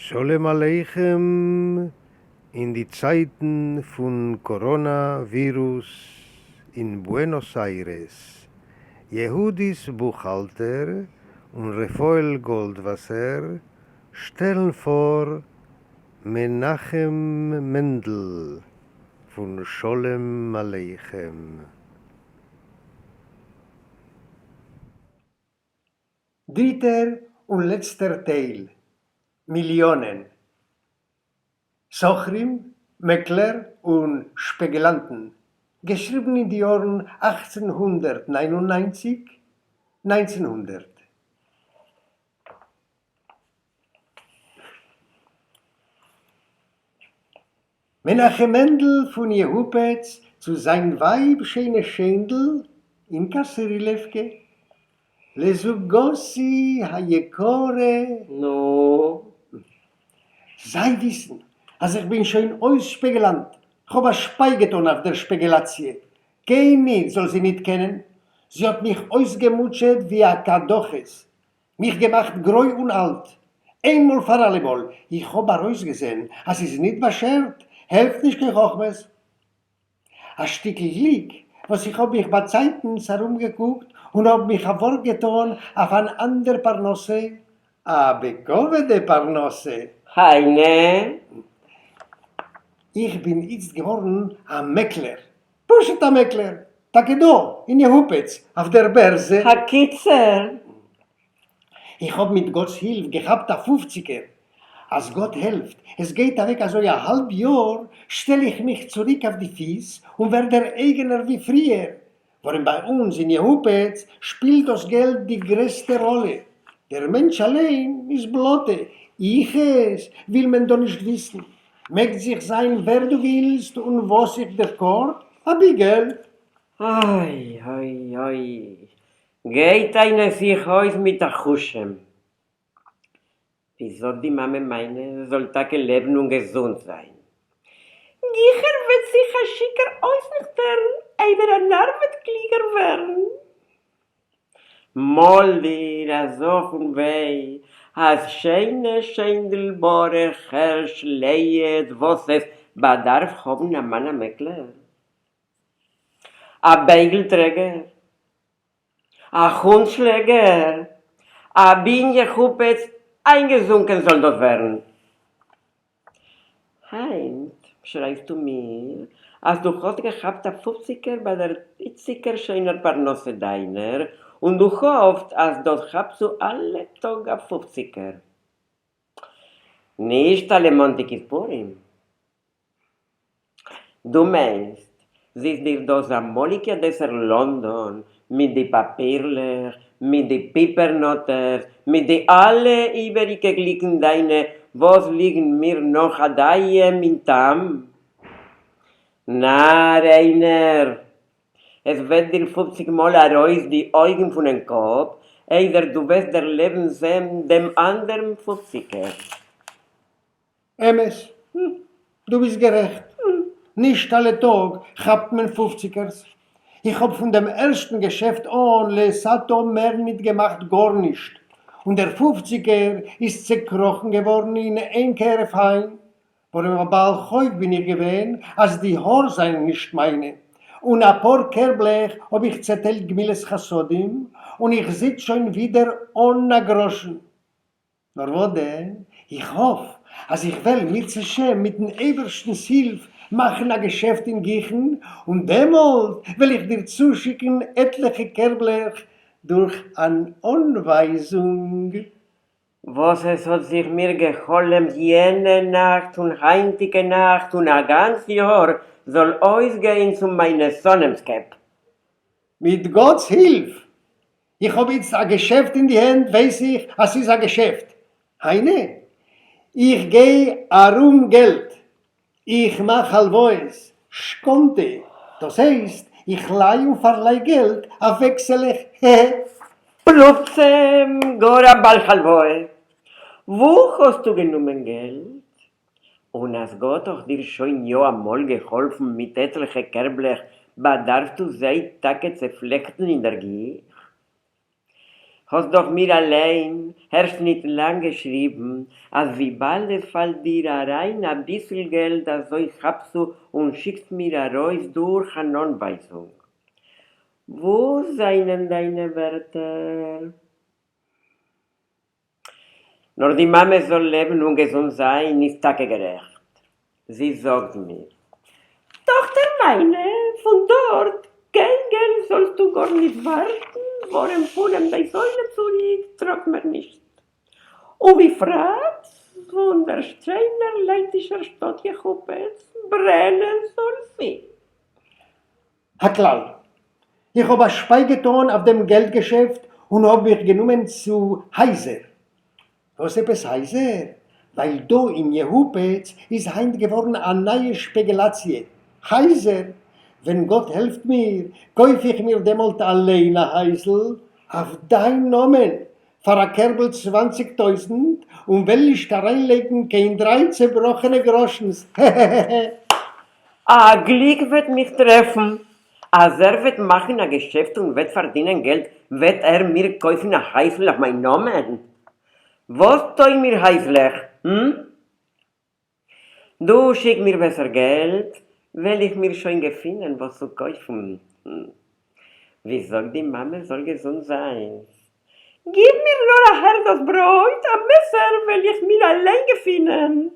שלום עליכם אין די צייטן פון קאראנא ווירוס אין בוענאס איירעס, יהודית בוכהאלטער און רפאל גאלדוואסער שטעלן פאר מנחם מענדל פון שלום עליכם. דריטער און לעצטער טייל, מיליאנען. סוחרים, מעקלער און שפעגעלאנטן, געשריבן אין די יארן 1899, 1900. מנחם מענדל פון יעהופּעץ צו זײַן ווײַב שיינע שיינדל אין קאַסרילעווקע, לזוגתי היקרה. נו? זיי וויסן, אַז איך בין שוין אויס שפּעגעלאַנט, כ'האָב אַ שפּיי געטאָן אויף דער שפּעגעלאַציע, קיין איד זאָל זי ניט קענען, זי האָט מיך אויסגעמוטשעט ווי אַ קדחת, מיך געמאַכט גרוי און אַלט. איינמאָל פאַר אַלעמאָל, איך האָב אַרויסגעזען, אַז ס'איז ניט באַשערט, העלפט נישט קיין חכמות. אַ שטיקל גליק, וואָס איך האָב מיך באַצייטנס אַרומגעקוקט און האָב מיך אַ וואָרג געטאָן אויף אַן אַנדער פּרנסה, אַ בכבודע פּרנסה. היינע? איך בין איצט געוואָרן אַ מעקלער. פשוט א מעקלער, טאקע דא אין יעהופעץ אויף דער בערזע. הקיצור. איך האב מיט גאט'ס הילף געכאפט א פופציגער, אז גאט העלפט עס גייט אוועק אזוי א האלב יאר, שטעל איך מיך צוריק אויף די פיס און ווער דער אייגענער ווי פריער, ווארום ביי אונז אין יעהופעץ שפילט דאס געלט די גרעסטע ראלע, דער מענטש אליין איז בלאטע, יחוס וויל מען דא נישט וויסן, מעגסט זיך זיין ווער דו ווילסט און וואס איך דיך קארט, אבי געלט. אוי אוי אוי, גייט איינער זיך אויס מיט א חושים. ווי זאגט די מאמע מיינע זאל טאקע לעבן און געזונט זיין. גיכער וועט זיך א שיכור אויסניכטערן איידער א נאר וועט קליגער ווערן. מאָל דיר אַז אָך און װײ, אַז שײנע שײנדל ברוך הערש לאה װאָס עס באַדאַרף האָבן אַ מאַן אַ מעקלער, אַ בײגל-טרעגער, אַ הונט-שלעגער, אַבי אין יעהופּעץ אײַנגעזונקען זאָל דאָס װערן. היינט שרייבסטו מיר אז דו האסט געכאפט א פופציגער ביי דער איצטיגער שיינער פרנסה דיינער, און דו האפסט אז דאס כאפסטו אלע טאג א פופציגער. נישט אלע מאנטיג איז פורים. דו מיינסט ס'איז דיר דאס אמאליגע אדעסער לאנדאן מיט די פאפירלעך, מיט די פיפערנאטערס, מיט די אלע איבעריגע גליקן דיינע וואס ליגן מיר נאך עד היום אין טעם? נאר איינער! עס וועט דיר פופציג מאל ארויס די אויגן פונעם קאפ איידער דו וועסט דערלעבן זען דעם אנדערן פופציגער. אמת, דו ביסט גערעכט, נישט אלע טאג כאפט מען פופציגערס. איך האב פון דעם ערשטן געשעפט אן לעת עתה מער ניט געמאכט גארנישט, און דער פופציגער איז צעקראכן געווארן אין איין כהרף עין, ווארום א בעל חוב בין איך געווען אז די האר זיינען נישט מיינע, און א פאר קערבלעך האב איך צעטיילט גמילות חסדים, און איך זיץ שוין ווידער אן א גראשן. נאר וואס דען, איך האף אז איך וועל אם ירצה השם מיטן אייבערשטנ'ס הילף מאכן א געשעפט אין גיכן, און דעמאלט וועל איך דיר צושיקן עטליכע קערבלעך דורך אן אנווייזונג. וואס עס האט זיך מיר גע'חלומ'ט יענע נאכט און היינטיגע נאכט און א גאנץ יאר זאל אויסגיין צו מיינע שונאים'ס קעפ. מיט גאט'ס הילף איך האב איצט א געשעפט אין די הענט ווייס איך אז ס'איז א געשעפט. היינו, איך גיי ארום געלט, איך מאך הלוואות, שקאנטע, דאס הייסט איך ליי און פארליי געלט אויף וועקסעלעך, הע הע. פלוצעם גאר א בעל הלוואה, וואו האסטו גענומען געלט? און אז גאט האט דיר שוין יא אמאל געהאלפן מיט עטליכע קערבלעך באדארפסטו זיי טאקע צעפלעכטן אין דער גיך? האסט דאך מיר אליין הערשט ניט לאנג געשריבן, אז וויבאלד עס פאלט דיר אריין אביסל געלט אזוי כאפסטו און שיקסט מיר ארויס דורך אן אנווייזונג. וואו זיינען דיינע ווערטער? נאר די מאמע זאל לעבן און געזונט זיין איז טאקע גערעכט. זי זאגט מיר, טאכטער מיינע, פון דארט קיין געלט זאלסטו גארנישט ווארטן, ווארעם פונעם בית עולם צוריק טראגט מען נישט. ובפרט פון דער שיינער לייטישער שטאט יעהופּעץ, ברענען זאל זי. הכלל, איך האב א שפיי געטאן אויף דעם געלט געשעפט און האב מיך גענומען צו הייזער. וואס עפעס הייזער? ווייל דא אין יעהופּעץ איז היינט געווארן א נייע שפעגעלאציע, הייזער! ווען גאט העלפט מיר, קויף איך מיר דעמאלט אליין א הייזל, אויף דיין נאמען, פאר א קערבל צוואנציג טויזנט, און וועל נישט אריינלייגן קיין דריי צעבראכענע גראשנס, העהעהעהע. א גליק וועט מיך טרעפן, אז ער וועט מאכן א געשעפט און וועט פארדינען געלט וועט ער מיר קויפן א הייזל אויף מיין נאמען? וואס טויג מיר הייזלעך, המ? דו שיק מיר בעסער געלט, וועל איך מיר שוין געפינען וואס צו קויפן. ווי זאגט די מאמע זאל געזונט זיין, גיב מיר נאר אהער דאס ברויט, א מעסער וועל איך מיר אליין געפינען.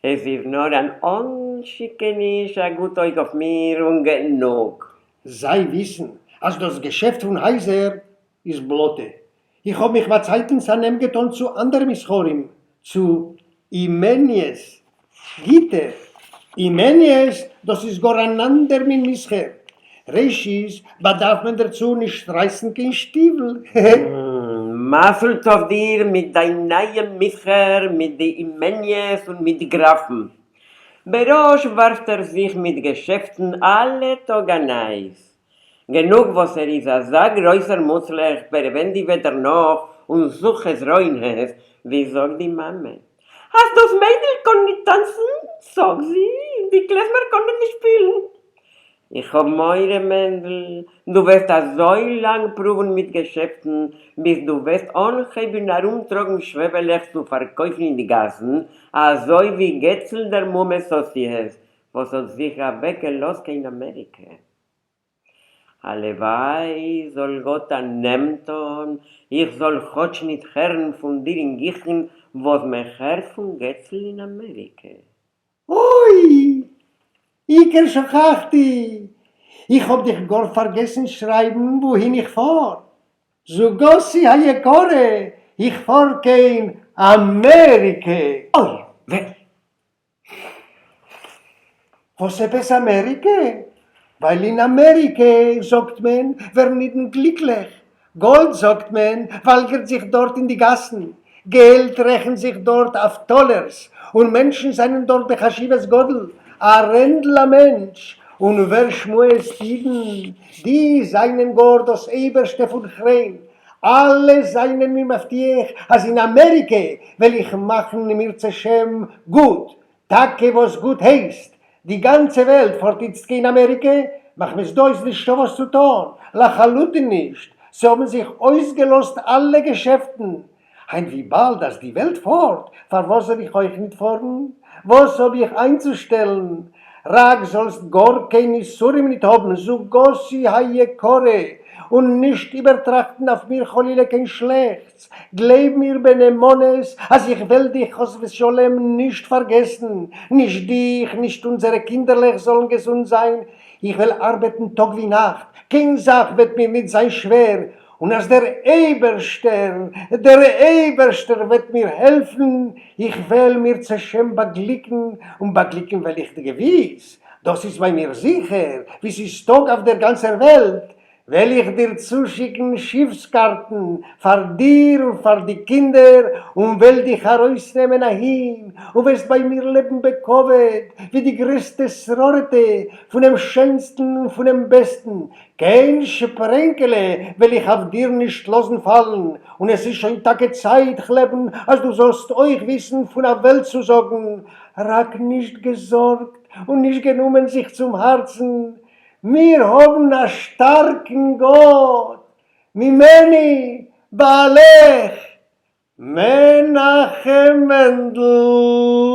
עס איז נאר אן אנשיקעניש, א גוט אויג אויף מיר און גענוג. זיי וויסן אז דאס געשעפט פון הייזער איז בלאטע. איך האב מיך באצייטנס א נעם געטאן צו אנדערע מסחרים, צו אימעניעס, גיטער. אימעניעס, דאס איז גאר אן אנדער מין מסחר. ראשית, באדארף מען דערצו נישט רייסן קיין שטיוול, הע הע. מזל טוב דיר מיט דיין נייעם מסחר מיט די אימעניעס און מיט די גראפן. בראש ווארפט ער זיך מיט געשעפטן אלע טאג א נייס. גענוג וואס ער איז אזא גרויסער מוצלח פּערעווענדיוועט דערנאך און זוכט חסרונות, ווי זאגט די מאמע אז דאס מיידל קאן ניט טאנצן, זאגט זי, די קלעזמער קאנען נישט שפילן. איך האב מורא מענדל, דו וועסט אזוי לאנג פרואוון מיט געשעפטן ביז דו וועסט אנהייבן ארומטראגן שוועבעלעך צו פארקויפן אין די גאסן, אזוי ווי געצל דער מומע סאסיעס וואס האט זיך אוועקגעלאזט קיין אמעריקע. הלוואי זאל גאט א נעם טאן איך זאל כאטש ניט הערן פון דיר אינגיכן וואס מען הערט פון געצל אין אמעריקע. אוי! עיקר שכחתי! איך האב דיך גאר פארגעסן שרייבן וואוהין איך פאר. זוגתי היקרה, איך פאר קיין אמעריקע! אוי וויי! וואס עפעס אמעריקע? ווייל אין אמעריקע, זאגט מען, ווערן אידן גליקליך. גאלד, זאגט מען, וואלגערט זיך דארט אין די גאסן. געלט רעכנט זיך דארט אויף טאלערס, און מענטשן זענען דארט בחשיבות גדול, א רענדל א מענטש. און ווער שמועסט אידן, די זענען גאר דאס אייבערשטע פון כריין. אלע זענען מיר מבטיח אז אין אמעריקע וועל איך מאכן אם ירצה השם גוט, טאקע וואס גוט הייסט, די גאנצע וועלט פארט איצט קיין אמעריקע, מחמת דא איז נישטא וואס צו טון, לחלוטין נישט, ס'האבן זיך אויסגעלאזט אלע געשעפטן, היינט וויבאלד אז די וועלט פארט, פארוואס זאל איך אויך ניט פארן? וואס האב איך איינצושטעלן? רק זאלסט גאר קיין יסורים ניט האבן, זוגתי היקרה, און נישט איבערטראכטן אויף מיר חלילה קיין שלעכטס, גלייב מיר בנאמנות אז איך וועל דיך חס ושלום נישט פארגעסן, נישט דיך, נישט אונזערע קינדערלעך זאלן געזונט זיין, איך וועל ארבעטן טאג ווי נאכט, קיין זאך וועט מיר ניט זיין שווער, און אז דער אייבערשטער, דער אייבערשטער וועט מיר העלפן, איך וועל אם ירצה השם באגליקן, און באגליקן וועל איך געוויס, דאס איז ביי מיר זיכער, ווי ס'איז טאג אויף דער גאנצער וועלט, וועל איך דיר צושיקן שיפסקארטן פאר דיר און פאר די קינדער, און וועל דיך ארויסנעמען אהין, און וועסט ביי מיר לעבן בכבוד, ווי די גרעסטע שררה'טע, פונעם שענסטן און פונעם בעסטן, קיין שפרענקעלע וועל איך אויף דיר נישט לאזן פאלן, און עס איז שוין טאקע צייט, כ'לעבן, אז דו זאלסט אויך וויסן פון א וועלט צו זאגן, רק נישט געזארגט און נישט גענומען זיך צום הארצן, מיר האבן א שטארקן גאט, ממני. בעלך מנחם מענדל.